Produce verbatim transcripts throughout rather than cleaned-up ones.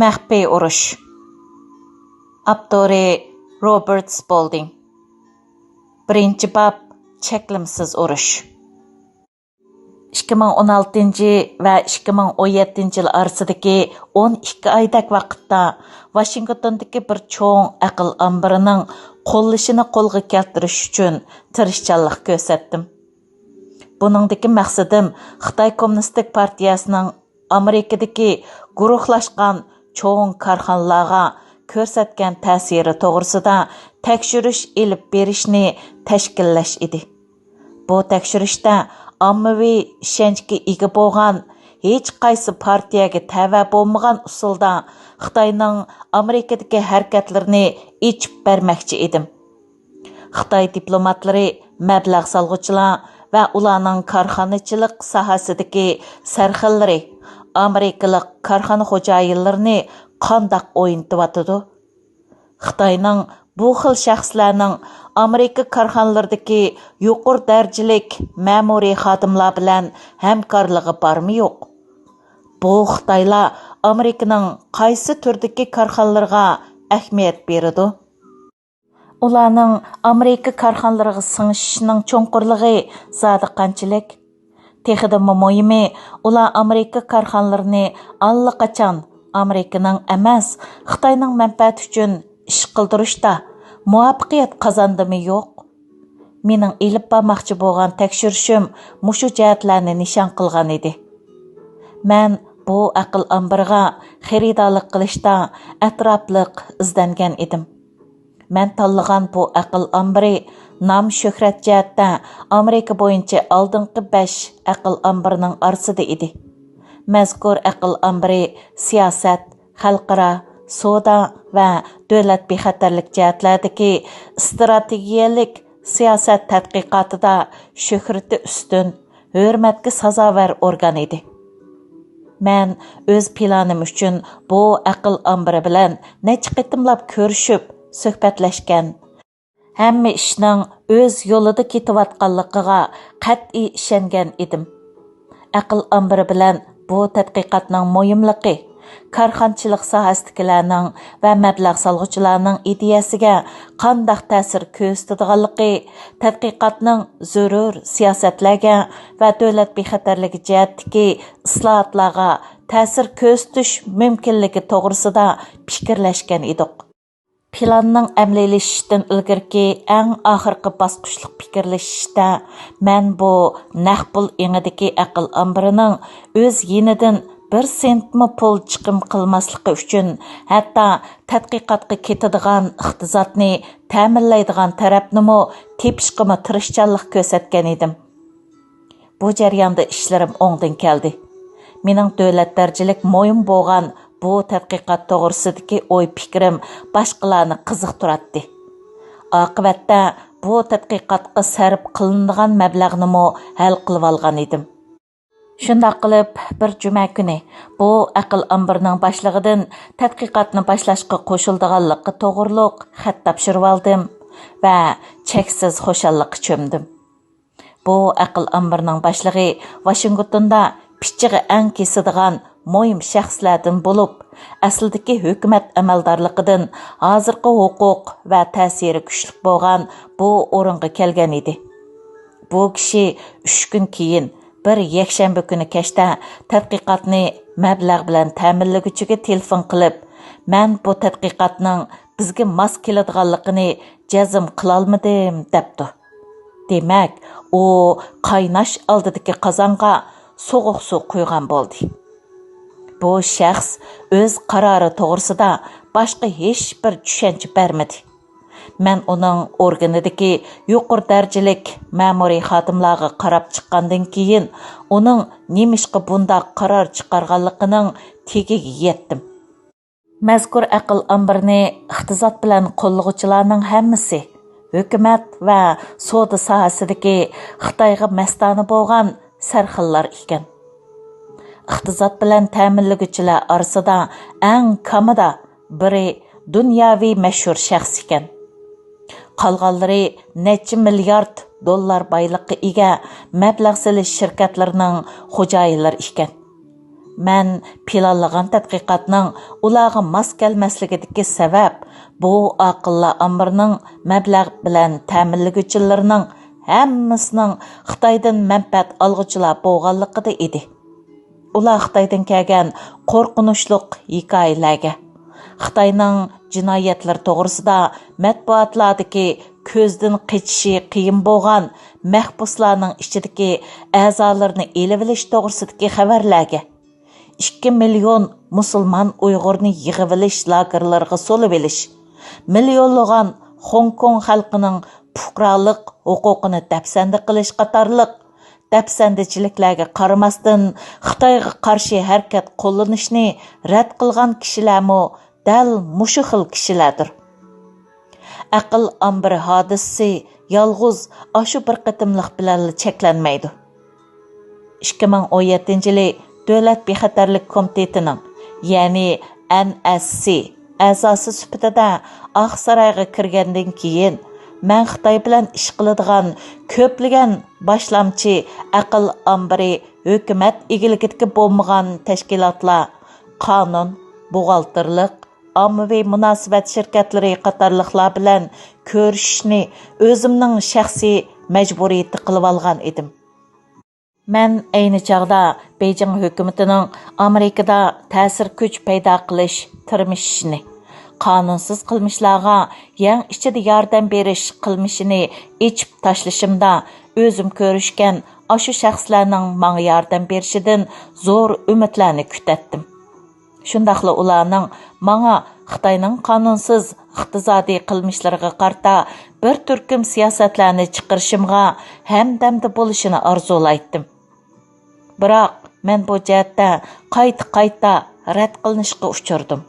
مەخپىي ئۇرۇش. ئاپتورى: روبېرت سپولدىڭ. بىرىنچى باب: چەكلىمىسىز ئۇرۇش. ئىككى مىڭ ئون ئالتىنچى ۋە ئىككى مىڭ ئون يەتتىنچى يىل ئارىسىدىكى ئون ئىككى ئايدەك ۋاقىتتا ۋاشىنگتوندىكى بىر چوڭ ئەقىل ئامبىرىنىڭ قۇرۇلۇشىنى قولغا كەلتۈرۈش ئۈچۈن تىرىشچانلىق كۆرسەتتىم. بۇنىڭدىكى مەقسىتىم خىتاي كوممۇنىستىك پارتىيەسىنىڭ ئامېرىكىدىكى گۇرۇھلاشقان چوڭ كارخانىلارغا كۆرسەتكەن تەسىرى توغرىسىدا تەكشۈرۈش ئېلىپ بېرىشنى تەشكىللەش ئىدى. بۇ تەكشۈرۈشتە ئاممىۋى ئىشەنچكە ئىگە بولغان، ھېچقايسى پارتىيەگە تەۋە بولمىغان ئۇسۇلدا خىتاينىڭ ئامېرىكىدىكى ھەرىكەتلىرىنى ئېچىپ بەرمەكچى ئىدىم. خىتاي دىپلوماتلىرى، مەبلەغ سالغۇچىلار ۋە ئۇلارنىڭ كارخانىچىلىق ساھەسىدىكى سەرخىللىرى ئامېرىكىلىق كارخانا خوجايىنلىرىنى قانداق ئوينىتىۋاتىدۇ؟ خىتاينىڭ بۇ خىل شەخسلەرنىڭ ئامېرىكا كارخانىلىرىدىكى يۇقىرى دەرىجىلىك مەمۇرىي خادىملار بىلەن ھەمكارلىقى بارمۇ يوق؟ بۇ خىتايلار ئامېرىكىنىڭ قايسى تۈردىكى كارخانىلىرىغا ئەھمىيەت بېرىدۇ؟ ئۇلارنىڭ ئامېرىكا كارخانىلىرىغا سىڭىشىشىنىڭ چوڭقۇرلۇقى زادى قانچىلىك؟ تېخىدىنمۇ مۇھىمى، ئۇلار ئامېرىكا كارخانىلىرىنى ئاللىقاچان ئامېرىكىنىڭ ئەمەس، خىتاينىڭ مەنپەئەتى ئۈچۈن ئىش قىلدۇرۇشتا مۇۋەپپەقىيەت قازاندىمۇ يوق؟ مېنىڭ ئېلىپ بارماقچى بولغان تەكشۈرۈشۈم مۇشۇ جەھەتلەرنى نىشان قىلغان ئىدى. مەن بۇ ئەقىل ئامبىرىغا خېرىدارلىق قىلىشتا ئەتراپلىق ئىزدەنگەن ئىدىم. مەن تاللىغان بۇ ئەقىل ئامبىرى نام-شۆھرەت جەھەتتە ئامېرىكا بويىچە ئالدىنقى بەش ئەقىل ئامبىرىنىڭ ئارىسىدا ئىدى. مەزكۇر ئەقىل ئامبىرى سىياسەت، خەلقئارا، سودا ۋە دۆلەت بىخەتەرلىك جەھەتلەردىكى ئىستراتېگىيەلىك سىياسەت تەتقىقاتىدا شۆھرىتى ئۈستۈن، ھۆرمەتكە سازاۋەر ئورگان ئىدى. مەن ئۆز پىلانىم ئۈچۈن بۇ ئەقىل ئامبىرى بىلەن نەچچە قېتىملاپ كۆرۈشۈپ، سۆھبەتلەشكەن، ھەممە ئىشنىڭ ئۆز يولىدا كېتىۋاتقانلىقىغا قەتئىي ئىشەنگەن ئىدىم. ئەقىل ئامبىرى بىلەن بۇ تەتقىقاتنىڭ مۇھىملىقى، كارخانىچىلىق ساھەسىدىكىلەرنىڭ ۋە مەبلەغ سالغۇچىلارنىڭ ئىدىيەسىگە قانداق تەسىر كۆرسىتىدىغانلىقى، تەتقىقاتنىڭ زۆرۈر سىياسەتلەرگە ۋە دۆلەت بىخەتەرلىكى جەھەتتىكى ئىسلاھاتلارغا تەسىر كۆرسىتىش مۇمكىنلىكى توغرىسىدا پىكىرلەشكەن ئىدۇق. پىلاننىڭ ئەمەلىيلىشىشتىن ئىلگىرىكى ئەڭ ئاخىرقى باسقۇچلۇق پىكىرلىشىشتە، مەن بۇ نەق پۇل ئېڭىدىكى ئەقىل ئامبىرىنىڭ ئۆز يېنىدىن بىر سېنتمۇ پۇل چىقىم قىلماسلىقى ئۈچۈن، ھەتتا تەتقىقاتقا كېتىدىغان ئىقتىسادنى تەمىنلەيدىغان تەرەپنىمۇ تېپىشقىمۇ تىرىشچانلىق كۆرسەتكەن ئىدىم. بۇ جەرياندا ئىشلىرىم ئوڭدىن كەلدى. مېنىڭ دۆلەت دەرىجىلىك مۇھىم بولغان بۇ تەتقىقات توغرىسىدىكى ئوي-پىكرىم باشقىلارنى قىزىقتۇراتتى. ئاقىۋەتتە بۇ تەتقىقاتقا سەرپ قىلىنىدىغان مەبلەغنىمۇ ھەل قىلىۋالغان ئىدىم. شۇنداق قىلىپ، بىر جۈمە كۈنى بۇ ئەقىل ئامبىرىنىڭ باشلىقىدىن تەتقىقاتنى باشلاشقا قوشۇلىدىغانلىقى توغرۇلۇق خەت تاپشۇرۇۋالدىم ۋە چەكسىز خۇشاللىققا چۆمدۈم. بۇ ئەقىل ئامبىرىنىڭ باشلىقى ۋاشىنگتوندا پىچىقى ئەڭ كېسىدىغان مۇھىم شەخسلەردىن بولۇپ، ئەسلىدىكى ھۆكۈمەت ئەمەلدارلىقىدىن ھازىرقى ھوقۇق ۋە تەسىرى كۈچلۈك بولغان بۇ ئورۇنغا كەلگەن ئىدى. بۇ كىشى ئۈچ كۈن كېيىن، بىر يەكشەنبە كۈنى كەچتە تەتقىقاتنى مەبلەغ بىلەن تەمىنلىگۈچىگە تېلېفون قىلىپ، مەن بۇ تەتقىقاتنىڭ بىزگە ماس كېلىدىغانلىقىنى جەزم قىلالمىدىم، دەپتۇ. دېمەك، ئۇ قايناش ئالدىدىكى قازانغا سوغۇق سۇ قۇيغان بولدى. بۇ شەخس ئۆز قارارى توغرىسىدا باشقا ھېچبىر چۈشەنچە بەرمىدى. مەن ئۇنىڭ ئورگىنىدىكى يۇقىرى دەرىجىلىك مەمۇرىي خادىملارغا قاراپ چىققاندىن كېيىن، ئۇنىڭ نېمىشقا بۇنداق قارار چىقارغانلىقىنىڭ تېگىگە يەتتىم. مەزكۇر ئەقىل ئامبىرىنى ئىقتىساد بىلەن قوللىغۇچىلارنىڭ ھەممىسى ھۆكۈمەت ۋە سودا ساھەسىدىكى خىتايغا مەستانە بولغان سەرخىللار ئىكەن. ئىقتىساد بىلەن تەمىنلىگۈچىلەر ئارىسىدا ئەڭ كامىدا بىرى دۇنياۋى مەشھۇر شەخس ئىكەن. قالغانلىرى نەچچە مىليارد دوللار بايلىققا ئىگە مەبلەغ سېلىش شىركەتلىرىنىڭ خوجايىنلىرى ئىكەن. مەن پىلانلىغان تەتقىقاتنىڭ ئۇلارغا ماس كەلمەسلىكىدىكى سەۋەب، بۇ ئاقىللار ئامبىرىنىڭ مەبلەغ بىلەن تەمىنلىگۈچىلىرىنىڭ ھەممىسىنىڭ خىتايدىن مەنپەئەت ئالغۇچىلار بولغانلىقىدا ئىدى. ئۇلار خىتايدىن كەلگەن قورقۇنچلۇق ھېكايىلەرگە، خىتاينىڭ جىنايەتلىرى توغرىسىدا مەتبۇئاتلاردىكى كۆزدىن قېچىشى قىيىن بولغان مەھبۇسلارنىڭ ئىچىدىكى ئەزالىرىنى ئېلىۋېلىش توغرىسىدىكى خەۋەرلەرگە، ئىككى مىليون مۇسۇلمان ئۇيغۇرنى يىغىۋېلىش لاگېرلىرىغا سولىۋېلىش، مىليونلىغان خوڭكوڭ خەلقىنىڭ پۇقرالىق ھوقۇقىنى دەپسەندە قىلىش قاتارلىق دەپسەندىچىلىكلەرگە قارىماستىن، خىتايغا قارشى ھەرىكەت قوللىنىشنى رەت قىلغان كىشىلەرمۇ دەل مۇشۇ خىل كىشىلەردۇر. ئەقىل ئامبىرى ھادىسىسى يالغۇز ئاشۇ بىر قېتىملىق بىلەنلا چەكلەنمەيدۇ. ئىككى مىڭ ئون يەتتىنچى يىلى دۆلەت بىخەتەرلىك كومىتېتىنىڭ، يەنى ئەن ئەس سى ئەزاسى سۈپىتىدە ئاقسارايغا كىرگەندىن كېيىن، مەن خىتاي بىلەن ئىش قىلىدىغان كۆپلىگەن باشلامچى ئەقىل ئامبىرى، ھۆكۈمەت ئىگىلىكىدىكى بولمىغان تەشكىلاتلار، قانۇن، بوغالتىرلىق، ئاممىۋى مۇناسىۋەت شىركەتلىرى قاتارلىقلار بىلەن كۆرۈشۈشنى ئۆزۈمنىڭ شەخسىي مەجبۇرىيىتى قىلىۋالغان ئىدىم. مەن ئەينى چاغدا بېيجىڭ ھۆكۈمىتىنىڭ ئامېرىكىدا تەسىر كۈچ پەيدا قىلىش تىرمىشىشىنى، قانۇنسىز قىلمىشلارغا يەڭ ئىچىدە ياردەم بېرىش قىلمىشىنى ئېچىپ تاشلىشىمدا، ئۆزۈم كۆرۈشكەن ئاشۇ شەخسلەرنىڭ ماڭا ياردەم بېرىشىدىن زور ئۈمىدلەرنى كۈتەتتىم. شۇنداقلا ئۇلارنىڭ ماڭا خىتاينىڭ قانۇنسىز ئىقتىسادىي قىلمىشلىرىغا قارىتا بىر تۈركۈم سىياسەتلەرنى چىقىرىشىمغا ھەمدەمدە بولۇشىنى ئارزۇلايتتىم. بىراق مەن بۇ جەھەتتە قايتا-قايتا رەت قىلىنىشقا ئۇچرىدىم.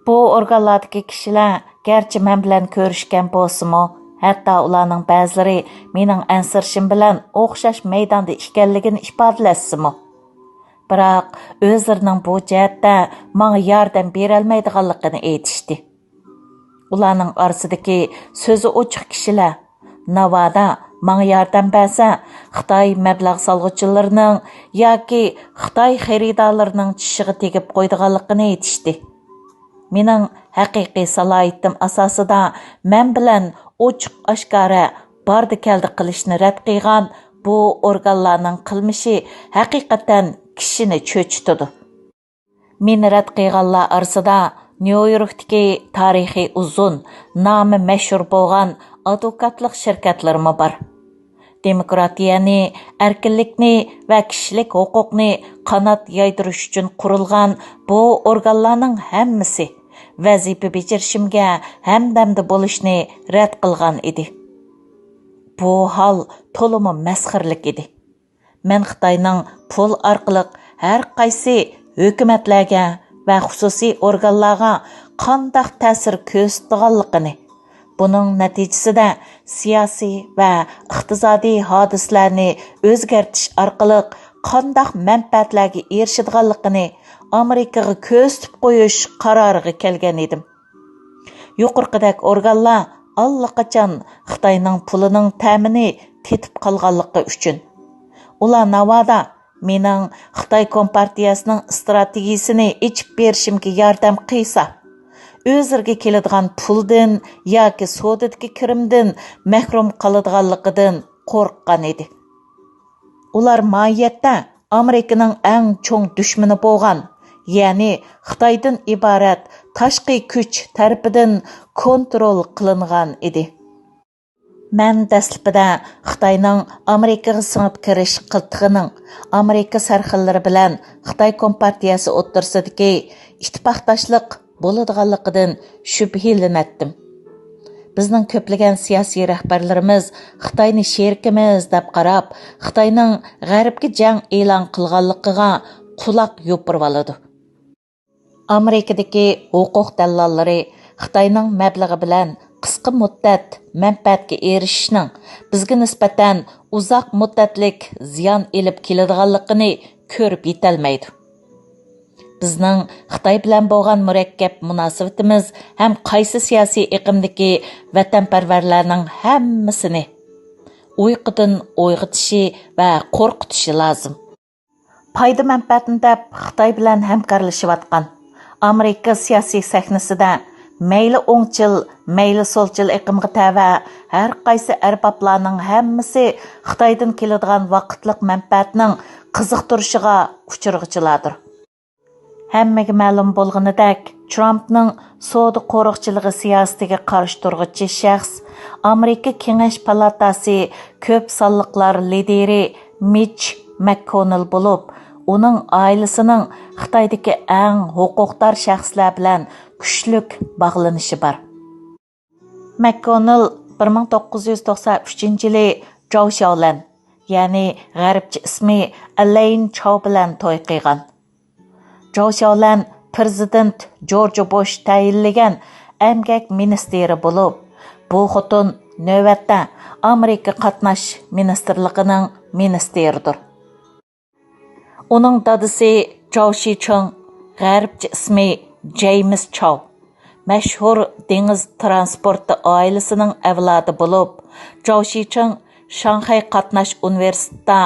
بۇ ئورگانلاردىكى كىشىلەر گەرچە مەن بىلەن كۆرۈشكەن بولسىمۇ، ھەتتا ئۇلارنىڭ بەزىلىرى مېنىڭ ئەنسىرىشىم بىلەن ئوخشاش مەيداندا ئىكەنلىكىنى ئىپادىلەشسىمۇ، بىراق ئۆزلىرىنىڭ بۇ جەھەتتە ماڭا ياردەم بېرەلمەيدىغانلىقىنى ئېيتىشتى. ئۇلارنىڭ ئارىسىدىكى سۆزى ئوچۇق كىشىلەر، ناۋادا ماڭا ياردەم بەرسە، خىتاي مەبلەغ سالغۇچىلىرىنىڭ ياكى خىتاي خېرىدارلىرىنىڭ چىشىغا تېگىپ قويىدىغانلىقىنى ئېيتىشتى. مېنىڭ ھەقىقىي سالاھىيىتىم ئاساسىدا مەن بىلەن ئوچۇق-ئاشكارا باردى-كەلدى قىلىشنى رەت قىلغان بۇ ئورگانلارنىڭ قىلمىشى ھەقىقەتەن كىشىنى چۆچۈتىدۇ. مېنى رەت قىلغانلار ئارىسىدا نيۇ يوركتىكى تارىخى ئۇزۇن، نامى مەشھۇر بولغان ئادۋوكاتلىق شىركەتلىرىمۇ بار. دېموكراتىيەنى، ئەركىنلىكنى ۋە كىشىلىك ھوقۇقنى قانات يايدۇرۇش ئۈچۈن قۇرۇلغان بۇ ئورگانلارنىڭ ھەممىسى ۋەزىپە بېجىرىشىمگە ھەمدەمدە بولۇشنى رەت قىلغان ئىدى. بۇ ھال تولىمۇ مەسخىرىلىك ئىدى. مەن خىتاينىڭ پۇل ئارقىلىق ھەر قايسى ھۆكۈمەتلەرگە ۋە خۇسۇسىي ئورگانلارغا قانداق تەسىر كۆرسىتىدىغانلىقىنى، بۇنىڭ نەتىجىسىدە سىياسىي ۋە ئىقتىسادىي ھادىسىلەرنى ئۆزگەرتىش ئارقىلىق قانداق مەنپەئەتلەرگە ئېرىشىدىغانلىقىنى ئامېرىكىغا كۆرسىتىپ قويۇش قارارىغا كەلگەن ئىدىم. يۇقىرىقىدەك ئورگانلار ئاللىقاچان خىتاينىڭ پۇلىنىڭ تەمىنى تېتىپ قالغانلىقى ئۈچۈن. ئۇلار ناۋادا مېنىڭ خىتاي كومپارتىيەسىنىڭ ئىستراتېگىيىسىنى ئېچىپ بېرىشىمگە ياردەم قىلسا، ئۆزلىرىگە كېلىدىغان پۇلدىن ياكى سودىدىكى كىرىمدىن مەھرۇم قالىدىغانلىقىدىن قورققان ئىدى. ئۇلار ماھىيەتتە ئامېرىكىنىڭ ئەڭ چوڭ دۈشمىنى بولغان، يەنى خىتايدىن ئىبارەت تاشقى كۈچ تەرىپىدىن كونترول قىلىنغان ئىدى. مەن دەسلىپىدە خىتاينىڭ ئامېرىكىغا سىڭىپ كىرىش قىلتىقىنىڭ ئامېرىكا سەرخىللىرى بىلەن خىتاي كومپارتىيەسى ئوتتۇرىسىدىكى ئىتتىپاقداشلىق بولىدىغانلىقىدىن شۈبھىلىنەتتىم. بىزنىڭ كۆپلىگەن سىياسىي رەھبەرلىرىمىز خىتاينى شېرىكىمىز دەپ قاراپ، خىتاينىڭ غەربكە جەڭ ئېلان قىلغانلىقىغا قۇلاق يوپۇرۇۋالىدۇ. ئامېرىكىدىكى ھوقۇق دەللاللىرى خىتاينىڭ مەبلىغى بىلەن قىسقا مۇددەت مەنپەئەتكە ئېرىشىشنىڭ بىزگە نىسبەتەن ئۇزاق مۇددەتلىك زىيان ئېلىپ كېلىدىغانلىقىنى كۆرۈپ يېتەلمەيدۇ. بىزنىڭ خىتاي بىلەن بولغان مۇرەككەپ مۇناسىۋىتىمىز ھەم قايسى سىياسىي ئېقىمدىكى ۋەتەنپەرۋەرلەرنىڭ ھەممىسىنى ئۇيقۇدىن ئويغىتىشى ۋە قورقۇتۇشى لازىم. پايدا-مەنپەئەتنى دەپ خىتاي بىلەن ھەمكارلىشىۋاتقان ئامېرىكا سىياسىي سەھنىسىدە مەيلى ئوڭچىل، مەيلى سولچىل ئېقىمغا تەۋە ھەر قايسى ئەربابلارنىڭ ھەممىسى خىتايدىن كېلىدىغان ۋاقىتلىق مەنپەئەتنىڭ قىزىقتۇرۇشىغا ئۇچرىغۇچىلاردۇر. ھەممىگە مەلۇم بولغىنىدەك، ترامپنىڭ سودا قورۇقچىلىقى سىياسىتىگە قارشى تۇرغۇچى شەخس ئامېرىكا كېڭەش پالاتاسى كۆپ سانلىقلار لىدىرى مىچ مەككونېل بولۇپ، ئۇنىڭ ئائىلىسىنىڭ خىتايدىكى ئەڭ ھوقۇقدار شەخسلەر بىلەن كۈچلۈك باغلىنىشى بار. مەككونېل بىر مىڭ توققۇز يۈز توقسان ئۈچىنچى يىلى جاۋ شياۋلەن، يەنى غەربچە ئىسمى ئەلەين چاۋ بىلەن توي قىلغان. جاۋ شياۋلەن پىرېزىدېنت جورج بۇش تەيىنلىگەن ئەمگەك مىنىستىرى بولۇپ، بۇ خوتۇن نۆۋەتتە ئامېرىكا قاتناش مىنىستىرلىقىنىڭ مىنىستىرىدۇر. ئۇنىڭ دادىسى جاۋ شىچىڭ، غەربچە ئىسمى جېيمىس چاۋ، مەشھۇر دېڭىز ترانسپورتى ئائىلىسىنىڭ ئەۋلادى بولۇپ، جاۋ شىچىڭ شاڭخەي قاتناش ئۇنىۋېرسىتېتىدا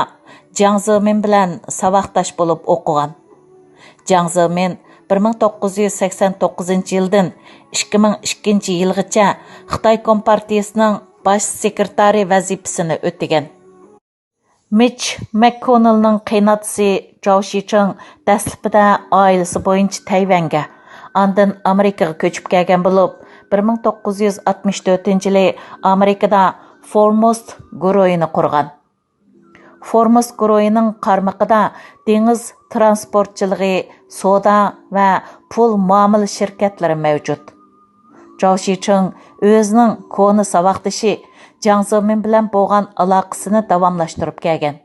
جياڭ زېمىن بىلەن ساۋاقداش بولۇپ ئوقۇغان. جياڭ زېمىن بىر مىڭ توققۇز يۈز سەكسەن توققۇزىنچى يىلدىن ئىككى مىڭ ئىككىنچى يىلغىچە خىتاي كومپارتىيىسىنىڭ باش سېكرېتارى ۋەزىپىسىنى ئۆتىگەن. مىچ مەككونېلنىڭ قېيىنئاتىسى جاۋ شىچىڭ دەسلىپىدە ئائىلىسى بويىچە تەيۋەنگە، ئاندىن ئامېرىكىغا كۆچۈپ كەلگەن بولۇپ، بىر مىڭ توققۇز يۈز ئاتمىش تۆتىنچى يىلى ئامېرىكىدا فورموست گۇرۇھىنى قۇرغان. فورموست گۇرۇھىنىڭ قارمىقىدا دېڭىز ترانسپورتچىلىقى، سودا ۋە پۇل مۇئامىلە شىركەتلىرى مەۋجۇت. جاۋ شىچىڭ ئۆزىنىڭ كونا ساۋاقدىشى جياڭ زېمىن بىلەن بولغان ئالاقىسىنى داۋاملاشتۇرۇپ كەلگەن.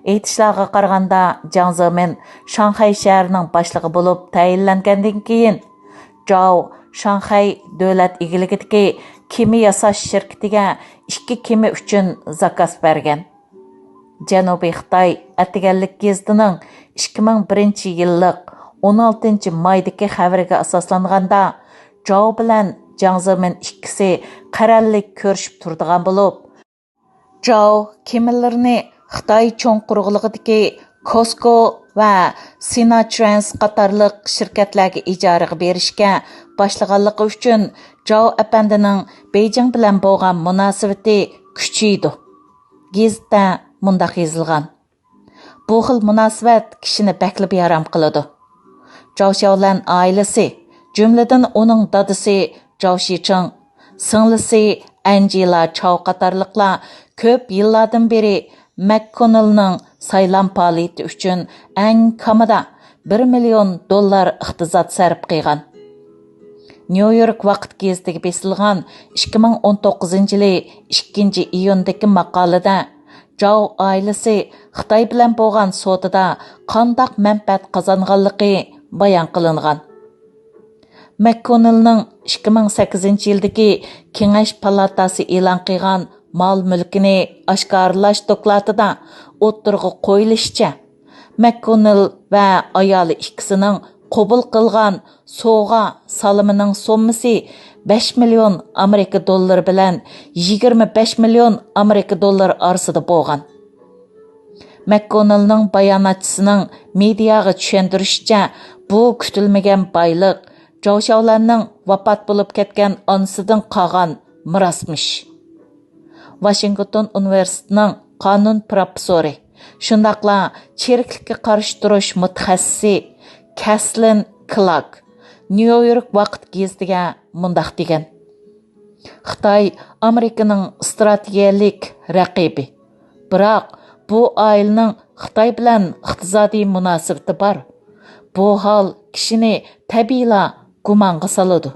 ئېيتىشلارغا قارىغاندا، جياڭ زېمىن شاڭخەي شەھىرىنىڭ باشلىقى بولۇپ تەيىنلەنگەندىن كېيىن، جاۋ شاڭخەي دۆلەت ئىگىلىكىدىكى كېمە ياساش شىركىتىگە ئىككى كېمە ئۈچۈن زاكاز بەرگەن. جەنۇبىي خىتاي ئەتىگەنلىك گېزىتىنىڭ ئىككى مىڭ بىرىنچى يىللىق ئون ئالتىنچى مايدىكى خەۋىرىگە ئاساسلانغاندا، جاۋ بىلەن جياڭ زېمىن ئىككىسى قەرەللىك كۆرۈشۈپ تۇرىدىغان بولۇپ، جاۋ كېمىلىرىنى خىتاي چوڭ قۇرۇقلۇقىدىكى كوسكو ۋە سىناترانس قاتارلىق شىركەتلەرگە ئىجارىگە بېرىشكە باشلىغانلىقى ئۈچۈن، جاۋ ئەپەندىنىڭ بېيجىڭ بىلەن بولغان مۇناسىۋىتى كۈچىيىدۇ. گېزىتتە مۇنداق يېزىلغان: بۇ خىل مۇناسىۋەت كىشىنى بەكلا بىئارام قىلىدۇ. جاۋ شياۋلەن ئائىلىسى، جۈملىدىن ئۇنىڭ دادىسى جاۋ شىچىڭ، سىڭلىسى ئەنجېلا چاۋ قاتارلىقلار كۆپ يىللاردىن بېرى مەككونېلنىڭ سايلام پائالىيىتى ئۈچۈن ئەڭ كامىدا بىر مىليون دوللار ئىقتىساد سەرپ قىلغان. نيۇ يورك ۋاقىت گېزىتىگە بېسىلغان ئىككى مىڭ ئون توققۇزىنچى يىلى ئىككىنچى ئىيۇندىكى ماقالىدە جاۋ ئائىلىسى خىتاي بىلەن بولغان سودىدا قانداق مەنپەئەت قازانغانلىقى بايان قىلىنغان. مەككونېلنىڭ ئىككى مىڭ سەككىزىنچى يىلدىكى كېڭەش پالاتاسى ئېلان قىلغان مال مۈلكىنى ئاشكارىلاش دوكلاتىدا ئوتتۇرىغا قويۇلۇشىچە، مەككونېل ۋە ئايالى ئىككىسىنىڭ قوبۇل قىلغان سوۋغا سالىمىنىڭ سوممىسى بەش مىليون ئامېرىكا دوللىرى بىلەن يىگىرمە بەش مىليون ئامېرىكا دوللىرى ئارىسىدا بولغان. مەككونېلنىڭ باياناتچىسىنىڭ مېدىياغا چۈشەندۈرۈشىچە، بۇ كۈتۈلمىگەن بايلىق جاۋ شياۋلەننىڭ ۋاپات بولۇپ كەتكەن ئانىسىدىن قالغان مىراسمىش. ۋاشىنگتون ئۇنىۋېرسىتېتىنىڭ قانۇن پىروفېسسورى، شۇنداقلا چىرىكلىككە قارشى تۇرۇش مۇتەخەسسىسى كەسلىن كلاك نيۇ يورك ۋاقىت گېزىتىگە مۇنداق دېگەن: خىتاي ئامېرىكىنىڭ ئىستراتېگىيەلىك رەقىبى. بىراق، بۇ ئائىلىنىڭ خىتاي بىلەن ئىقتىسادىي مۇناسىۋىتى بار. بۇ ھال كىشىنى تەبىئىيلا گۇمانغا سالىدۇ.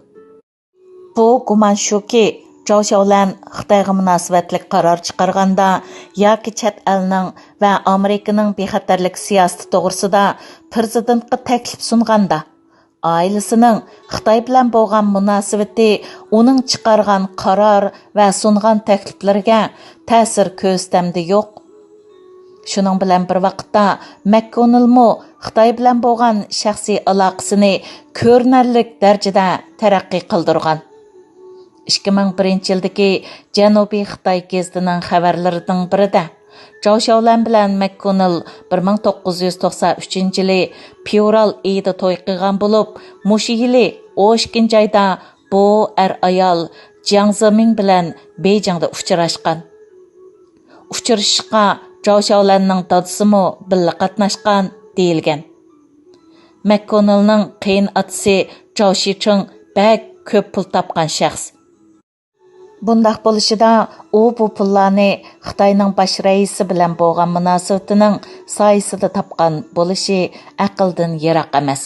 بۇ گۇمان شۇكى، جاۋ شياۋلەن خىتايغا مۇناسىۋەتلىك قارار چىقارغاندا ياكى چەت ئەلنىڭ ۋە ئامېرىكىنىڭ بىخەتەرلىك سىياسىتى توغرىسىدا پىرېزىدېنتقا تەكلىپ سۇنغاندا، ئائىلىسىنىڭ خىتاي بىلەن بولغان مۇناسىۋىتى ئۇنىڭ چىقارغان قارار ۋە سۇنغان تەكلىپلىرىگە تەسىر كۆرسىتەمدى يوق. شۇنىڭ بىلەن بىر ۋاقىتتا، مەككونېلمۇ خىتاي بىلەن بولغان شەخسىي ئالاقىسىنى كۆرۈنەرلىك دەرىجىدە تەرەققىي قىلدۇرغان. ئىككى مىڭ بىرىنچى يىلدىكى جەنۇبىي خىتاي گېزىتىنىڭ خەۋەرلىرىنىڭ بىرىدە، جاۋ شياۋلەن بىلەن مەككونېل بىر مىڭ توققۇز يۈز توقسان ئۈچىنچى يىلى پېۋرال ئېيىدا توي قىلغان بولۇپ، مۇشۇ يىلى ئون ئىككىنچى ئايدا بۇ ئەر-ئايال جياڭ زېمىڭ بىلەن بېيجىڭدا ئۇچراشقان. ئۇچرىشىشقا جاۋ شياۋلەننىڭ دادىسىمۇ بىللە قاتناشقان دېيىلگەن. مەككونېلنىڭ قېيىن ئاتىسى جاۋ شىچىڭ بەك كۆپ پۇل تاپقان شەخس. بۇنداق بولۇشىدا ئۇ بۇ پۇللارنى خىتاينىڭ باش رەئىسى بىلەن بولغان مۇناسىۋىتىنىڭ سايىسىدا تاپقان بولۇشى ئەقىلدىن يىراق ئەمەس.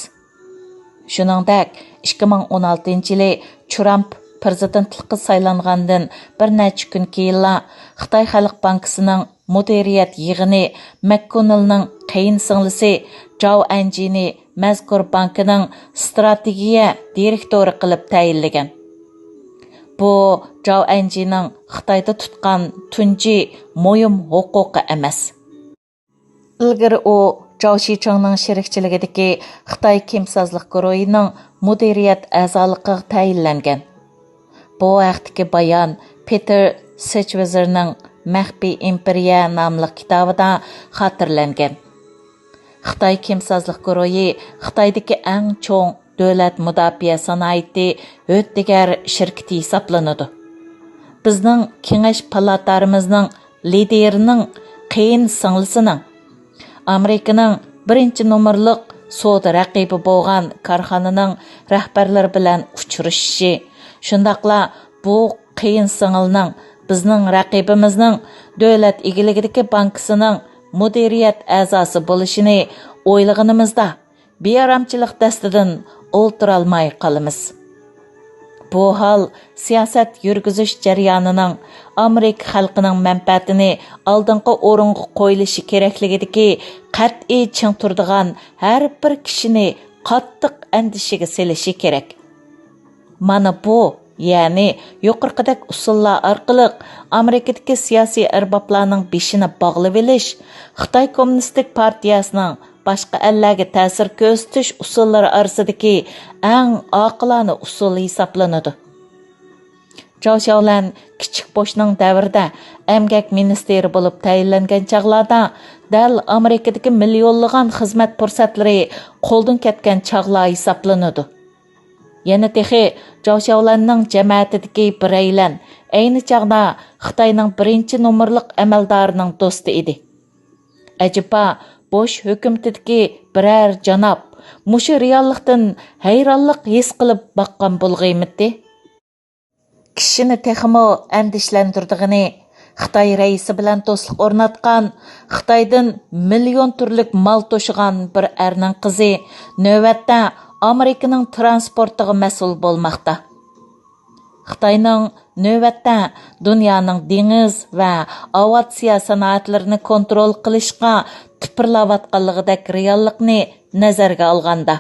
شۇنىڭدەك، ئىككى مىڭ ئون ئالتىنچى يىلى ترامپ پىرېزىدېنتلىققا سايلانغاندىن بىر نەچچە كۈن كېيىنلا خىتاي خەلق بانكىسىنىڭ مۇدىرىيەت يىغىنى مەككونېلنىڭ قېيىن سىڭلىسى جاۋ ئەنجىنى مەزكۇر بانكىنىڭ ئىستراتېگىيە دىرېكتورى قىلىپ تەيىنلىگەن. بۇ جاۋ ئەنجىنىڭ خىتايدا تۇتقان تۇنجى مۇھىم ھوقۇقى ئەمەس. ئىلگىرى ئۇ جاۋ شىچىڭنىڭ شېرىكچىلىكىدىكى خىتاي كىمسازلىق گۇرۇھىنىڭ مۇدىرىيەت ئەزالىقىغا تەيىنلەنگەن. بۇ ھەقتىكى بايان پېتېر سېچۋېزېرنىڭ مەخپىي ئىمپېرىيە ناملىق كىتابىدا خاتىرىلەنگەن. خىتاي كىمسازلىق گۇرۇھى خىتايدىكى ئەڭ چوڭ دۆلەت مۇداپىئە سانائىتى ھۆددىگەر شىركىتى ھېسابلىنىدۇ. بىزنىڭ كېڭەش پالاتارىمىزنىڭ لىدىرىنىڭ قېيىن سىڭلىسىنىڭ ئامېرىكىنىڭ بىرىنچى نومۇرلۇق سودا رەقىبى بولغان كارخانىنىڭ رەھبەرلىرى بىلەن ئۇچرىشىشى، شۇنداقلا بۇ قېيىن سىڭىلنىڭ بىزنىڭ رەقىبىمىزنىڭ دۆلەت ئىگىلىكىدىكى بانكىسىنىڭ مۇدىرىيەت ئەزاسى بولۇشىنى ئويلىغىنىمىزدا، بىئارامچىلىق دەستىدىن ئولتۇرالماي قالىمىز. بۇ ھال سىياسەت يۈرگۈزۈش جەريانىنىڭ ئامېرىكا خەلقىنىڭ مەنپەئەتىنى ئالدىنقى ئورۇنغا قويۇلۇشى كېرەكلىكىدىكى قەتئىي چىڭ تۇرىدىغان ھەر بىر كىشىنى قاتتىق ئەندىشىگە سېلىشى كېرەك. مانا بۇ، يەنى يۇقىرىقىدەك ئۇسۇللار ئارقىلىق ئامېرىكىدىكى سىياسىي ئەربابلارنىڭ بېشىنى باغلىۋېلىش خىتاي كوممۇنىستىك پارتىيەسىنىڭ باشقا ئەللەرگە تەسىر كۆرسىتىش ئۇسۇللىرى ئارىسىدىكى ئەڭ ئاقىلانە ئۇسۇل ھېسابلىنىدۇ. جاۋ شياۋلەن كىچىك بوشنىڭ دەۋرىدە ئەمگەك مىنىستىرى بولۇپ تەيىنلەنگەن چاغلاردا دەل ئامېرىكىدىكى مىليونلىغان خىزمەت پۇرسەتلىرى قولدىن كەتكەن چاغلار ھېسابلىنىدۇ. يەنە تېخى جاۋ شياۋلەننىڭ جەمەتىدىكى بىرەيلەن ئەينى چاغدا خىتاينىڭ بىرىنچى نومۇرلۇق ئەمەلدارىنىڭ دوستى ئىدى. ئەجەبا، بوش ھۆكۈمىتىدىكى بىرەر جاناب مۇشۇ رېئاللىقتىن ھەيرانلىق ھېس قىلىپ باققان بولغىيمىتى؟ كىشىنى تېخىمۇ ئەندىشىلەندۈرىدىغىنى، خىتاي رەئىسى بىلەن دوستلۇق ئورناتقان، خىتايدىن مىليون تۈرلۈك مال توشۇغان بىر ئەرنىڭ قىزى نۆۋەتتە ئامېرىكىنىڭ ترانسپورتىغا مەسئۇل بولماقتا. خىتاينىڭ نۆۋەتتە دۇنيانىڭ دېڭىز ۋە ئاۋىئاتسىيە سانائەتلىرىنى كونترول قىلىشقا تىپىرلاۋاتقانلىقىدەك رېئاللىقنى نەزەرگە ئالغاندا،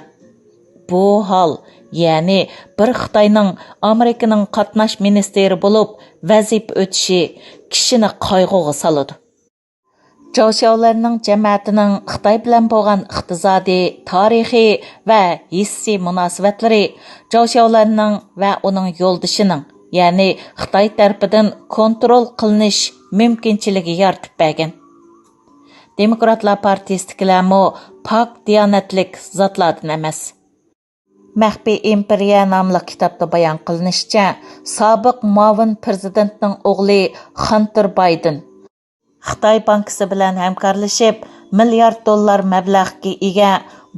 بۇ ھال، يەنى بىر خىتاينىڭ ئامېرىكىنىڭ قاتناش مىنىستىرى بولۇپ ۋەزىپە ئۆتىشى كىشىنى قايغۇغا سالىدۇ. جاۋ شياۋلەننىڭ جەمەتىنىڭ خىتاي بىلەن بولغان ئىقتىسادىي، تارىخىي ۋە ھېسسىي مۇناسىۋەتلىرى جاۋ شياۋلەننىڭ ۋە ئۇنىڭ يولدىشىنىڭ، يەنى خىتاي تەرىپىدىن كونترول قىلىنىش مۇمكىنچىلىكى يارىتىپ بەرگەن. دېموكراتلار پارتىيىسىدىكىلەرمۇ پاك دىيانەتلىك زاتلاردىن ئەمەس. مەخپىي ئىمپېرىيە ناملىق كىتابتا بايان قىلىنىشىچە، سابىق مۇئاۋىن پىرېزىدېنتنىڭ ئوغلى خانتېر بايدېن خىتاي بانكىسى بىلەن ھەمكارلىشىپ، مىليارد دوللار مەبلەغكە ئىگە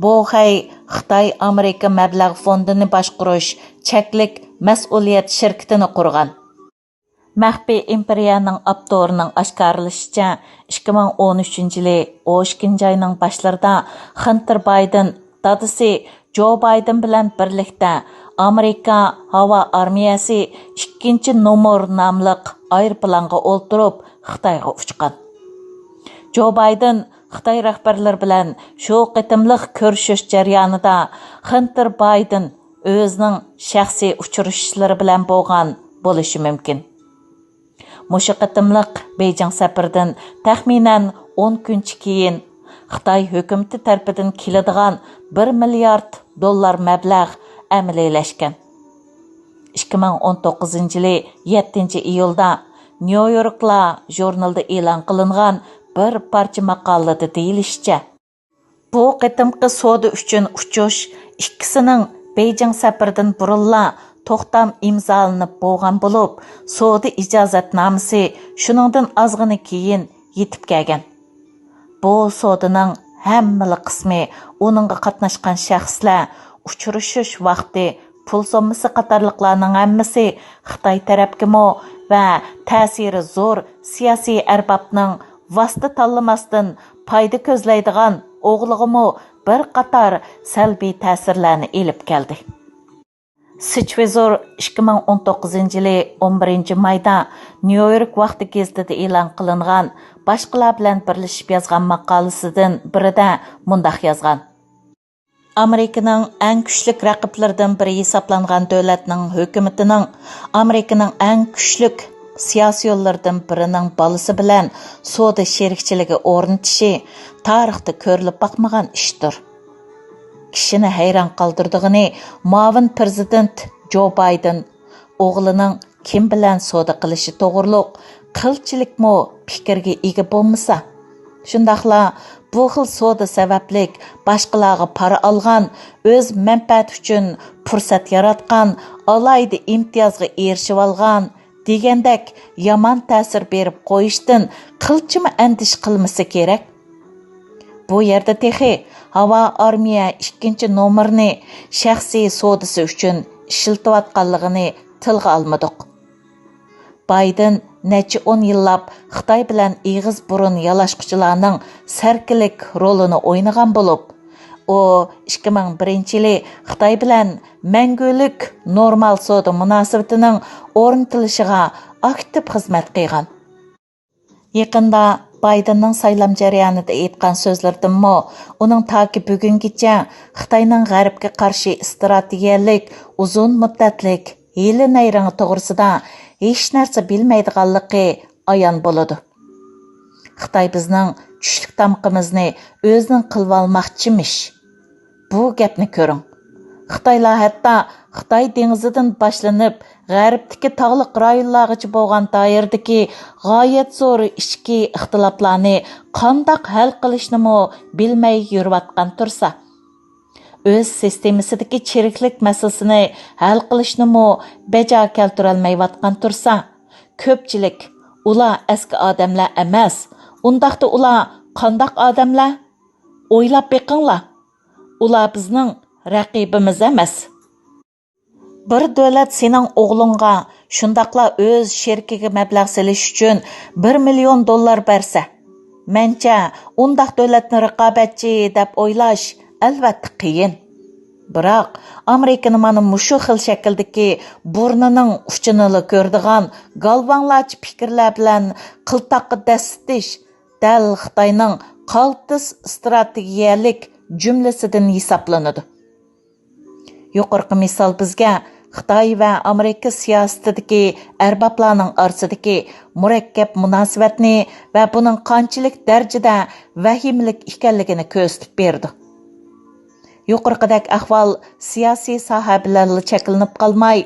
بوخەي خىتاي ئامېرىكا مەبلەغ فوندىنى باشقۇرۇش چەكلىك مەسئۇلىيەت شىركىتىنى قۇرغان. مەخپىي ئىمپېرىيەنىڭ ئاپتورىنىڭ ئاشكارىلىشىچە، ئىككى مىڭ ئون ئۈچىنچى يىلى ئون ئىككىنچى ئاينىڭ باشلىرىدا خانتېر بايدېن دادىسى جو بايدېن بىلەن بىرلىكتە ئامېرىكا ھاۋا ئارمىيەسى ئىككىنچى نومۇر ناملىق ئايروپىلانغا ئولتۇرۇپ خىتايغا ئۇچقان. جو بايدېن خىتاي رەھبەرلىرى بىلەن شۇ قېتىملىق كۆرۈشۈش جەريانىدا خانتېر بايدېن ئۆزىنىڭ شەخسىي ئۇچرىشىشلىرى بىلەن بولغان بولۇشى مۇمكىن. مۇشۇ قېتىملىق بېيجىڭ سەپىرىدىن تەخمىنەن ئون كۈنچە كېيىن، خىتاي ھۆكۈمىتى تەرىپىدىن كېلىدىغان بىر مىليارد دوللار مەبلەغ ئەمەلىيلەشكەن. ئىككى مىڭ ئون توققۇزىنچى يىلى يەتتىنچى ئىيۇلدا نيۇ يوركلا ژۇرنىلىدا ئېلان قىلىنغان بىر پارچە ماقالىدە دېيىلىشىچە، بۇ قېتىمقى سودا ئۈچۈن ئۇچۇش ئىككىسىنىڭ بېيجىڭ سەپىرىدىن بۇرۇنلا توختام ئىمزالىنىپ بولغان بولۇپ، سودا ئىجازەتنامىسى شۇنىڭدىن ئازغىنە كېيىن يېتىپ كەلگەن. بۇ سودىنىڭ ھەممىلا قىسمى، ئۇنىڭغا قاتناشقان شەخسلەر، ئۇچرىشىش ۋاقتى، پۇل سوممىسى قاتارلىقلارنىڭ ھەممىسى خىتاي تەرەپكىمۇ ۋە تەسىرى زور سىياسىي ئەربابنىڭ ۋاسىتە تاللىماستىن پايدا كۆزلەيدىغان ئوغلىغىمۇ بىر قاتار سەلبىي تەسىرلەرنى ئېلىپ كەلدى. سىچۋىزور ئىككى مىڭ ئون توققۇزىنچى يىلى ئون بىرىنچى مايدا نيۇ يورك ۋاقتى گېزىتىدە ئېلان قىلىنغان باشقىلار بىلەن بىرلىشىپ يازغان ماقالىسىدىن بىرىدە مۇنداق يازغان: ئامېرىكىنىڭ ئەڭ كۈچلۈك رەقىبلىرىدىن بىرى ھېسابلانغان دۆلەتنىڭ ھۆكۈمىتىنىڭ ئامېرىكىنىڭ ئەڭ كۈچلۈك سىياسىيونلىرىدىن بىرىنىڭ بالىسى بىلەن سودا شېرىكچىلىكى ئورنىتىشى تارىختا كۆرۈلۈپ باقمىغان ئىشتۇر. كىشىنى ھەيران قالدۇرىدىغىنى، مۇئاۋىن پىرېزىدېنت جو بايدېن ئوغلىنىڭ كىم بىلەن سودا قىلىشى توغرۇلۇق قىلچىلىكمۇ پىكىرگە ئىگە بولمىسا، شۇنداقلا بۇ خىل سودا سەۋەبلىك باشقىلارغا پارا ئالغان، ئۆز مەنپەئەتى ئۈچۈن پۇرسەت ياراتقان، ئالاھىدە ئىمتىيازغا ئېرىشىۋالغان دېگەندەك يامان تەسىر بېرىپ قويۇشتىن قىلچىمۇ ئەندىشە قىلمىسا كېرەك. بۇ يەردە تېخى ھاۋا ئارمىيە ئىككىنچى نومۇرنى شەخسىي سودىسى ئۈچۈن ئىشلىتىۋاتقانلىقىنى تىلغا ئالمىدۇق. بايدېن نەچچە ئون يىللاپ خىتاي بىلەن ئېغىز بۇرۇن يالاشقۇچىلارنىڭ سەركىلىك رولىنى ئوينىغان بولۇپ، ئۇ ئىككى مىڭ بىرىنچى يىلى خىتاي بىلەن مەڭگۈلۈك نورمال سودا مۇناسىۋىتىنىڭ ئورنىتىلىشىغا ئاكتىپ خىزمەت قىلغان. يېقىندا بايدېننىڭ سايلام جەريانىدا ئېيتقان سۆزلىرىدىنمۇ، ئۇنىڭ تاكى بۈگۈنگىچە خىتاينىڭ غەربكە قارشى ئىستراتېگىيەلىك ئۇزۇن مۇددەتلىك ھىيلە نەيرىڭى توغرىسىدا ھېچ نەرسە بىلمەيدىغانلىقى ئايان بولىدۇ. خىتاي بىزنىڭ چۈشلۈك تامىقىمىزنى ئۆزىنىڭ قىلىۋالماقچىمىش. بۇ گەپنى كۆرۈڭ. خىتايلار ھەتتا خىتاي دېڭىزىدىن باشلىنىپ، غەربتىكى تاغلىق رايونلارغىچە بولغان دائىرىدىكى غايەت زور ئىچكى ئىختىلاپلارنى قانداق ھەل قىلىشنىمۇ بىلمەي يۈرۈۋاتقان تۇرسا، ئۆز سىستېمىسىدىكى چىرىكلىك مەسىلىسىنى ھەل قىلىشنىمۇ بەجا كەلتۈرەلمەيۋاتقان تۇرسا، كۆپچىلىك، ئۇلار ئەسكى ئادەملەر ئەمەس، ئۇنداقتا ئۇلار قانداق ئادەملەر؟ ئويلاپ بېقىڭلار، ئۇلار بىزنىڭ رەقىبىمىز ئەمەس. بىر دۆلەت سېنىڭ ئوغلۇڭغا، شۇنداقلا ئۆز شېرىكىگە مەبلەغ سېلىش ئۈچۈن بىر مىليون دوللار بەرسە، مەنچە، ئۇنداق دۆلەتنى رىقابەتچى دەپ ئويلاش ئەلۋەتتە قىيىن. بىراق، ئامېرىكىنى مانا مۇشۇ خىل شەكىلدىكى بۇرنىنىڭ ئۇچىنىلا كۆرىدىغان گالۋاڭلارچە پىكىرلەر بىلەن قىلتاققا دەسسىتىش دەل خىتاينىڭ قالتىس ئىستراتېگىيەلىك جۈملىسىدىن ھېسابلىنىدۇ. يۇقىرىقى مىسال بىزگە خىتاي ۋە ئامېرىكا سىياسىتىدىكى ئەربابلارنىڭ ئارىسىدىكى مۇرەككەپ مۇناسىۋەتنى ۋە بۇنىڭ قانچىلىك دەرىجىدە ۋەھىمىلىك ئىكەنلىكىنى كۆرسىتىپ بېرىدۇ. يۇقىرىقىدەك ئەھۋال سىياسىي ساھە بىلەنلا چەكلىنىپ قالماي،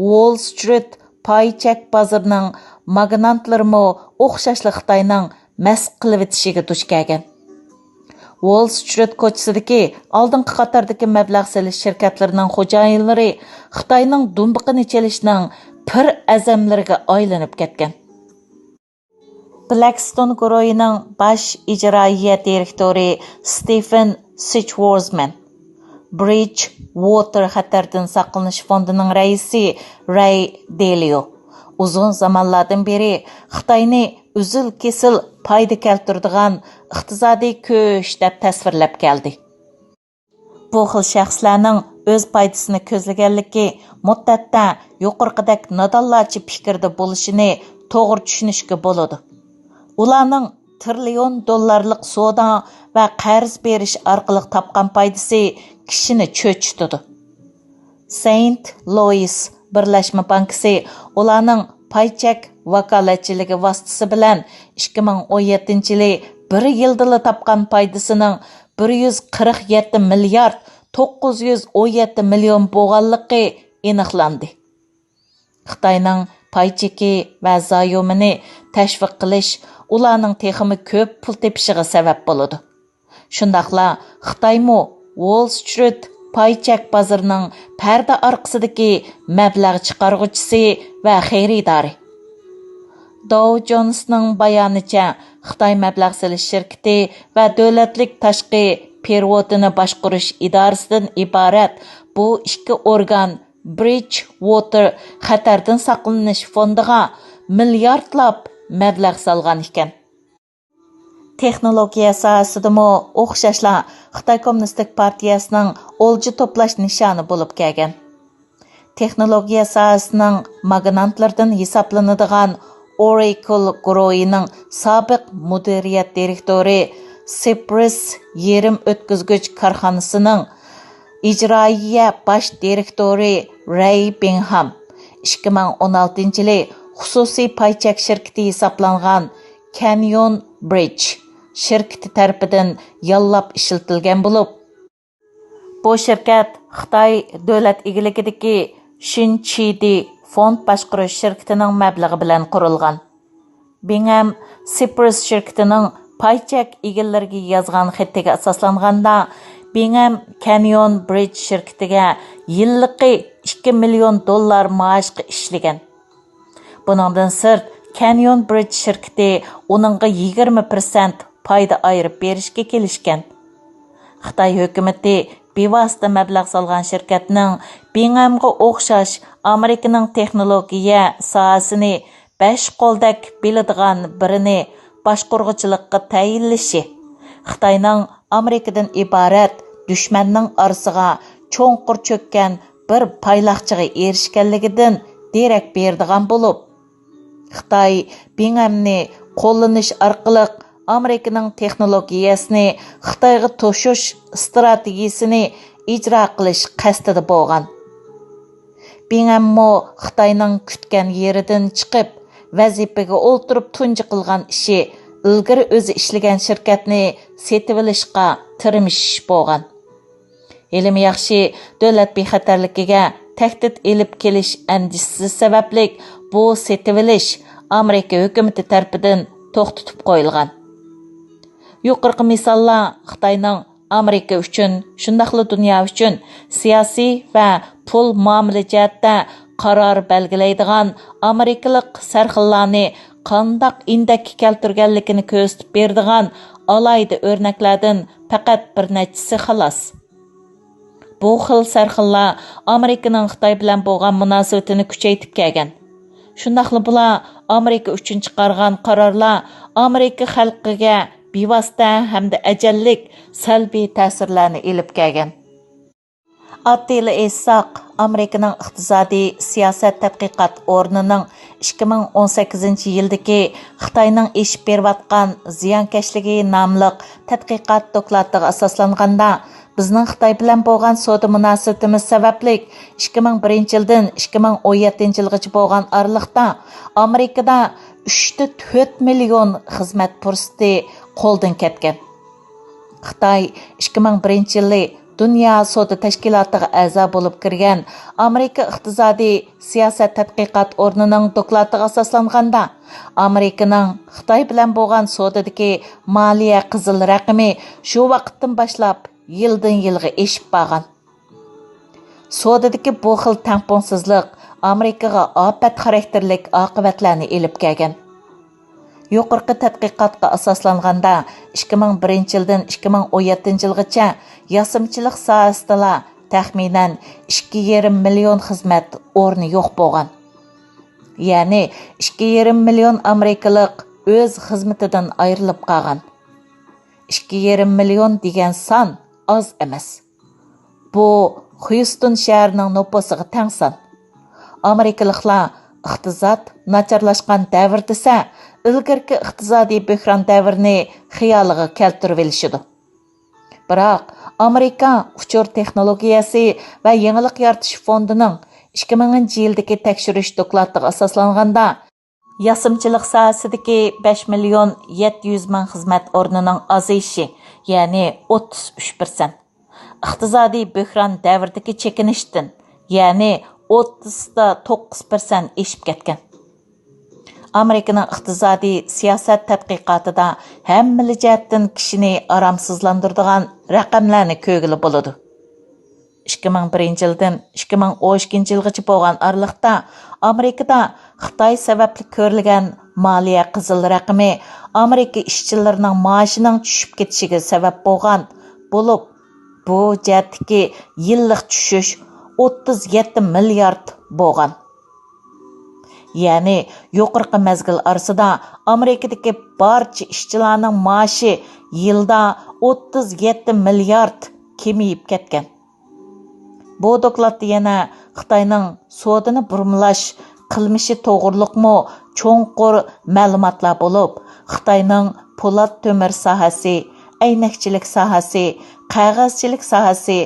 ۋول سترىت پاي چەك بازىرىنىڭ ماگنانتلىرىمۇ ئوخشاشلا خىتاينىڭ مەست قىلىۋېتىشىگە دۇچ كەلگەن. ۋول سترىت كوچىسىدىكى ئالدىنقى قاتاردىكى مەبلەغ سېلىش شىركەتلىرىنىڭ خوجايىنلىرى خىتاينىڭ دۇمبىقىنى چېلىشنىڭ پىر ئەزەملىرىگە ئايلىنىپ كەتكەن. بلاكستون گۇرۇھىنىڭ باش ئىجرائىيە دىرېكتورى ستېفېن سىچۋورزمەن، برىدج ۋوتېر خەتەردىن ساقلىنىش فوندىنىڭ رەئىسى رەي دېلىيو ئۇزۇن زامانلاردىن بېرى خىتاينى ئۈزۈل-كېسىل پايدا كەلتۈرىدىغان ئىقتىسادىي كۈچ دەپ تەسۋىرلەپ كەلدى. بۇ خىل شەخسلەرنىڭ ئۆز پايدىسىنى كۆزلىگەنلىكى مۇددەتتە يۇقىرىقىدەك نادانلارچە پىكىردە بولۇشىنى توغرا چۈشىنىشكە بولىدۇ. ئۇلارنىڭ تىرىليون دوللارلىق سودا ۋە قەرز بېرىش ئارقىلىق تاپقان پايدىسى كىشىنى چۆچۈتىدۇ. سېينت لوئىس بىرلەشمە بانكىسى ئۇلارنىڭ پاي چەك ۋاكالەتچىلىكى ۋاسىتىسى بىلەن ئىككى مىڭ ئون يەتتىنچى يىلى بىر يىلدىلا تاپقان پايدىسىنىڭ بىر يۈز قىرىق يەتتە مىليارد توققۇز يۈز ئون يەتتە مىليون بولغانلىقى ئېنىقلاندى. خىتاينىڭ پاي چېكى ۋە زايومىنى تەشۋىق قىلىش ئۇلارنىڭ تېخىمۇ كۆپ پۇل تېپىشىغا سەۋەب بولىدۇ. شۇنداقلا خىتايمۇ ۋول سترىت پاي چەك بازىرىنىڭ پەردە ئارقىسىدىكى مەبلەغ چىقارغۇچىسى ۋە خېرىدارى. داۋ جونسنىڭ بايانىچە، خىتاي مەبلەغ سېلىش شىركىتى ۋە دۆلەتلىك تاشقى پېرېۋوتىنى باشقۇرۇش ئىدارىسىدىن ئىبارەت بۇ ئىككى ئورگان برىدج ۋوتېر خەتەردىن ساقلىنىش فوندىغا مىلياردلاپ مەبلەغ سالغان ئىكەن. تېخنولوگىيە ساھەسىدىمۇ ئوخشاشلا خىتاي كوممۇنىستىك پارتىيەسىنىڭ ئولجا توپلاش نىشانى بولۇپ كەلگەن. تېخنولوگىيە ساھەسىنىڭ ماگنانتلىرىدىن ھېسابلىنىدىغان ئوراكل گۇرۇھىنىڭ سابىق مۇدىرىيەت دىرېكتورى، سىپرىس يېرىم ئۆتكۈزگۈچ كارخانىسىنىڭ ئىجرائىيە باش دىرېكتورى رەي بىڭھام ئىككى مىڭ ئون ئالتىنچى يىلى خۇسۇسىي پاي چەك شىركىتى ھېسابلانغان كەنيون برىدج شىركىتى تەرىپىدىن ياللاپ ئىشلىتىلگەن بولۇپ، بۇ شىركەت خىتاي دۆلەت ئىگىلىكىدىكى شىنچىدى فوند باشقۇرۇش شىركىتىنىڭ مەبلىغى بىلەن قۇرۇلغان. بىڭئەم سىپرىس شىركىتىنىڭ پاي چەك ئىگىلىرىگە يازغان خېتىگە ئاساسلانغاندا، بىڭئەم كەنيون برىدج شىركىتىگە يىللىقى ئىككى مىليون دوللار مائاشقا ئىشلىگەن. بۇنىڭدىن سىرت، كەنيون برىدج شىركىتى ئۇنىڭغا يىگىرمە پىرسەنت پايدا ئايرىپ بېرىشكە كېلىشكەن. خىتاي ھۆكۈمىتى بىۋاسىتە مەبلەغ سالغان شىركەتنىڭ بىڭئەمغا ئوخشاش ئامېرىكىنىڭ تېخنولوگىيە ساھەسىنى بەش قولدەك بىلىدىغان بىرىنى باشقۇرغۇچىلىققا تەيىنلىشى، خىتاينىڭ ئامېرىكىدىن ئىبارەت دۈشمەننىڭ ئارىسىغا چوڭقۇر چۆككەن بىر پايلاقچىغا ئېرىشكەنلىكىدىن دېرەك بېرىدىغان بولۇپ، خىتاي بىڭئەمنى قوللىنىش ئارقىلىق ئامېرىكىنىڭ تېخنولوگىيەسىنى خىتايغا توشۇش ئىستراتېگىيىسىنى ئىجرا قىلىش قەستىدە بولغان. بىڭئەممۇ خىتاينىڭ كۈتكەن يېرىدىن چىقىپ، ۋەزىپىگە ئولتۇرۇپ تۇنجى قىلغان ئىشى ئىلگىرى ئۆزى ئىشلىگەن شىركەتنى سېتىۋېلىشقا تىرمىشىش بولغان. ھېلىمۇ ياخشى، دۆلەت بىخەتەرلىكىگە تەھدىت ئېلىپ كېلىش ئەندىشىسى سەۋەبلىك بۇ سېتىۋېلىش ئامېرىكا ھۆكۈمىتى تەرىپىدىن توختىتىپ قويۇلغان. يۇقىرىقى مىساللار خىتاينىڭ ئامېرىكا ئۈچۈن، شۇنداقلا دۇنيا ئۈچۈن سىياسىي ۋە پۇل مۇئامىلە جەھەتتە قارار بەلگىلەيدىغان ئامېرىكىلىق سەرخىللارنى قانداق ئىندەككە كەلتۈرگەنلىكىنى كۆرسىتىپ بېرىدىغان ئالاھىدە ئۆرنەكلەردىن پەقەت بىر نەچچىسى خالاس. بۇ خىل سەرخىللار ئامېرىكىنىڭ خىتاي بىلەن بولغان مۇناسىۋىتىنى كۈچەيتىپ كەلگەن. شۇنداقلا بۇلار ئامېرىكا ئۈچۈن چىقارغان قارارلار ئامېرىكا خەلقىگە بىۋاسىتە ھەمدە ئەجەللىك سەلبىي تەسىرلەرنى ئېلىپ كەلگەن. ئاددىيلا ئېيتساق، ئامېرىكىنىڭ ئىقتىسادىي سىياسەت تەتقىقات ئورنىنىڭ ئىككى مىڭ ئون سەككىزىنچى يىلدىكى خىتاينىڭ ئېشىپ بېرىۋاتقان زىيانكەشلىكى ناملىق تەتقىقات دوكلاتىغا ئاساسلانغاندا، بىزنىڭ خىتاي بىلەن بولغان سودا مۇناسىۋىتىمىز سەۋەبلىك، ئىككى مىڭ بىرىنچى يىلدىن ئىككى مىڭ ئون يەتتىنچى يىلغىچە بولغان ئارىلىقتا ئامېرىكىدا ئۈچتە تۆت مىليون خىزمەت پۇرسىتى قولدىن كەتكەن. خىتاي ئىككى مىڭ بىرىنچى يىلى دۇنيا سودا تەشكىلاتىغا ئەزا بولۇپ كىرگەن ئامېرىكا ئىقتىسادىي سىياسەت تەتقىقات ئورنىنىڭ دوكلاتىغا ئاساسلانغاندا، ئامېرىكىنىڭ خىتاي بىلەن بولغان سودىدىكى مالىيە قىزىل رەقىمى شۇ ۋاقىتتىن باشلاپ يىلدىن يىلغا ئېشىپ بارغان. سودىدىكى بۇ خىل تەڭپۇڭسىزلىق ئامېرىكىغا ئاپەت خاراكتېرلىك ئاقىۋەتلەرنى ئېلىپ كەلگەن. يۇقىرىقى تەتقىقاتقا ئاساسلانغاندا، ئىككى مىڭ بىرىنچى يىلدىن ئىككى مىڭ ئون يەتتىنچى يىلغىچە ياسىمىچىلىق ساھەسىدىلا تەخمىنەن ئىككى يېرىم مىليون خىزمەت ئورنى يوق بولغان. يەنى ئىككى يېرىم مىليون ئامېرىكىلىق ئۆز خىزمىتىدىن ئايرىلىپ قالغان. ئىككى يېرىم مىليون دېگەن سان ئاز ئەمەس. بۇ خيۇستون شەھىرىنىڭ نوپۇسىغا تەڭ سان. ئامېرىكىلىقلار ئىقتىساد ناچارلاشقان دەۋر دېسە، ئىلگىرىكى ئىقتىسادىي بۆھران دەۋرىنى خىيالىغا كەلتۈرۈۋېلىشىدۇ. بىراق، ئامېرىكا ئۇچۇر تېخنولوگىيەسى ۋە يېڭىلىق يارىتىش فوندىنىڭ ئىككى مىڭىنچى يىلدىكى تەكشۈرۈش دوكلاتىغا ئاساسلانغاندا، ياسىمىچىلىق ساھەسىدىكى بەش مىليون يەتتە يۈز مىڭ خىزمەت ئورنىنىڭ ئازىيىشى، يەنى ئوتتۇز ئۈچ پىرسەنت، ئىقتىسادىي بۆھران دەۋرىدىكى چېكىنىشتىن، يەنى ئوتتۇز توققۇز پىرسەنت ئېشىپ كەتكەن. ئامېرىكىنىڭ ئىقتىسادىي سىياسەت تەتقىقاتىدا ھەممىلا جەھەتتىن كىشىنى ئارامسىزلاندۇرىدىغان رەقەملەرنى كۆرگىلى بولىدۇ. ئىككى مىڭ بىرىنچى يىلدىن ئىككى مىڭ ئون ئىككىنچى يىلغىچە بولغان ئارىلىقتا ئامېرىكىدا خىتاي سەۋەبلىك كۆرۈلگەن مالىيە قىزىل رەقىمى ئامېرىكا ئىشچىلىرىنىڭ مائاشىنىڭ چۈشۈپ كېتىشىگە سەۋەب بولغان بولۇپ، بۇ جەھەتتىكى يىللىق چۈشۈش ئوتتۇز يەتتە مىليارد بولغان. يەنى يۇقىرىقى مەزگىل ئارىسىدا ئامېرىكىدىكى بارچە ئىشچىلارنىڭ مائاشى يىلدا ئوتتۇز يەتتە مىليارد كېمىيىپ كەتكەن. بۇ دوكلاتتا يەنە خىتاينىڭ سودىنى بۇرمىلاش قىلمىشى توغرۇلۇقمۇ چوڭقۇر مەلۇماتلار بولۇپ، خىتاينىڭ پولات تۆمۈر ساھەسى، ئەينەكچىلىك ساھەسى، قەغەزچىلىك ساھەسى،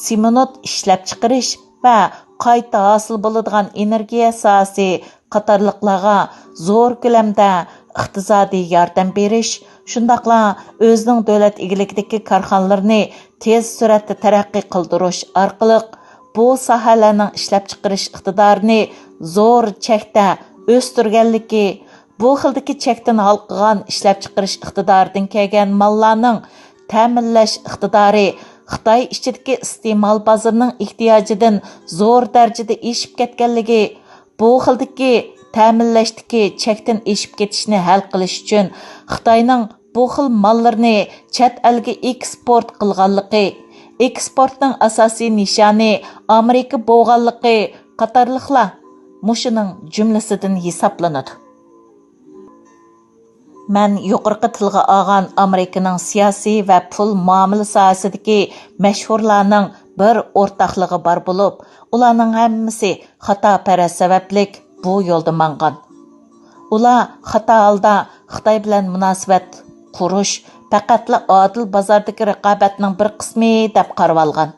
سېمونت ئىشلەپچىقىرىش ۋە قايتا ھاسىل بولىدىغان ئېنېرگىيە ساھەسى قاتارلىقلارغا زور كۆلەمدە ئىقتىسادىي ياردەم بېرىش، شۇنداقلا ئۆزىنىڭ دۆلەت ئىگىلىكىدىكى كارخانىلىرىنى تېز سۈرئەتتە تەرەققىي قىلدۇرۇش ئارقىلىق، بۇ ساھەلەرنىڭ ئىشلەپچىقىرىش ئىقتىدارىنى زور چەكتە ئۆستۈرگەنلىكى، بۇ خىلدىكى چەكتىن ھالقىغان ئىشلەپچىقىرىش ئىقتىدارىدىن كەلگەن ماللارنىڭ تەمىنلەش ئىقتىدارى خىتاي ئىچىدىكى ئىستېمال بازىرىنىڭ ئېھتىياجىدىن زور دەرىجىدە ئېشىپ كەتكەنلىكى، بۇ خىلدىكى تەمىنلەشتىكى چەكتىن ئېشىپ كېتىشنى ھەل قىلىش ئۈچۈن خىتاينىڭ بۇ خىل ماللىرىنى چەت ئەلگە ئېكسپورت قىلغانلىقى، ئېكسپورتنىڭ ئاساسىي نىشانى ئامېرىكا بولغانلىقى قاتارلىقلار مۇشۇنىڭ جۈملىسىدىن ھېسابلىنىدۇ. مەن يۇقىرىقى تىلغا ئالغان ئامېرىكىنىڭ سىياسىي ۋە پۇل مۇئامىلە ساھەسىدىكى مەشھۇرلارنىڭ بىر ئورتاقلىقى بار بولۇپ، ئۇلارنىڭ ھەممىسى خاتا پەرەز سەۋەبلىك بۇ يولدا ماڭغان. ئۇلار خاتا ھالدا خىتاي بىلەن مۇناسىۋەت قۇرۇش پەقەتلا ئادىل بازاردىكى رىقابەتنىڭ بىر قىسمى دەپ قارىۋالغان.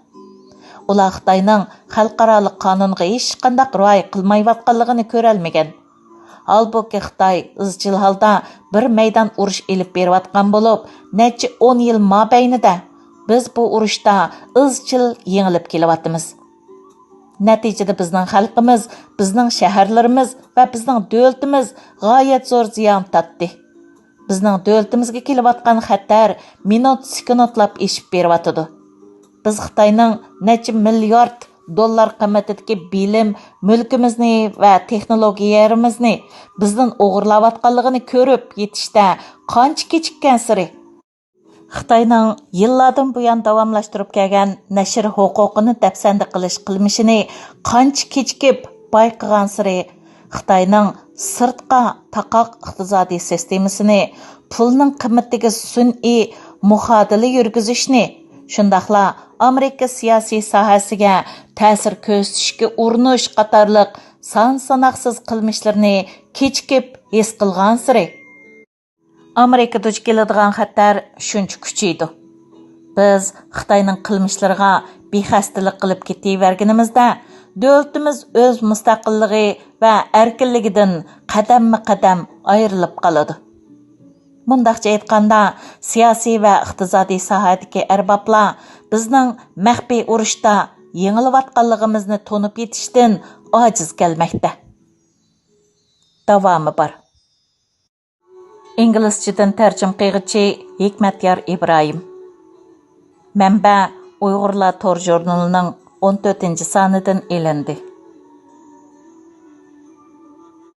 ئۇلار خىتاينىڭ خەلقئارالىق قانۇنغا ھېچقانداق رىئايە قىلمايۋاتقانلىقىنى كۆرەلمىگەن. ھالبۇكى، خىتاي ئىزچىل ھالدا بىر مەيدان ئۇرۇش ئېلىپ بېرىۋاتقان بولۇپ، نەچچە ئون يىل مابەينىدە بىز بۇ ئۇرۇشتا ئىزچىل يېڭىلىپ كېلىۋاتىمىز. نەتىجىدە بىزنىڭ خەلقىمىز، بىزنىڭ شەھەرلىرىمىز ۋە بىزنىڭ دۆلىتىمىز غايەت زور زىيان تارتتى. بىزنىڭ دۆلىتىمىزگە كېلىۋاتقان خەتەر مىنۇت سېكۇنتلاپ ئېشىپ بېرىۋاتىدۇ. بىز خىتاينىڭ نەچچە مىليارد دوللار قىممىتىدىكى بىلىم، مۈلكىمىزنى ۋە تېخنولوگىيەلىرىمىزنى بىزدىن ئوغرىلاۋاتقانلىقىنى كۆرۈپ يېتىشتە قانچە كېچىككەنسېرى، خىتاينىڭ يىللاردىن بۇيان داۋاملاشتۇرۇپ كەلگەن نەشر ھوقۇقىنى دەپسەندە قىلىش قىلمىشىنى قانچە كېچىكىپ بايقىغانسېرى، خىتاينىڭ سىرتقا تاقاق ئىقتىسادىي سىستېمىسىنى، پۇلنىڭ قىممىتىگە سۈنئىي مۇخادىلە يۈرگۈزۈشنى، شۇنداقلا ئامېرىكا سىياسىي ساھەسىگە تەسىر كۆرسىتىشكە ئۇرۇنۇش قاتارلىق سان ساناقسىز قىلمىشلىرىنى كېچىكىپ ھېس قىلغانسېرى، ئامېرىكا دۇچ كېلىدىغان خەتەر شۇنچە كۈچىيىدۇ. بىز خىتاينىڭ قىلمىشلىرىغا بىخەستىلىك قىلىپ كېتىۋەرگىنىمىزدە، دۆلىتىمىز ئۆز مۇستەقىللىقى ۋە ئەركىنلىكىدىن قەدەممۇ قەدەم ئايرىلىپ قالىدۇ. مۇنداقچە ئېيتقاندا، سىياسىي ۋە ئىقتىسادىي ساھەدىكى ئەربابلار بىزنىڭ مەخپىي ئۇرۇشتا يېڭىلىۋاتقانلىقىمىزنى تونۇپ يېتىشتىن ئاجىز كەلمەكتە. داۋامى بار. ئىنگلىزچىدىن تەرجىمە قىلغۇچى ھېكمەتيار ئىبراھىم. مەنبە: ئۇيغۇرلار تور ژۇرنىلىنىڭ ئون تۆتىنچى سانىدىن ئېلىندى.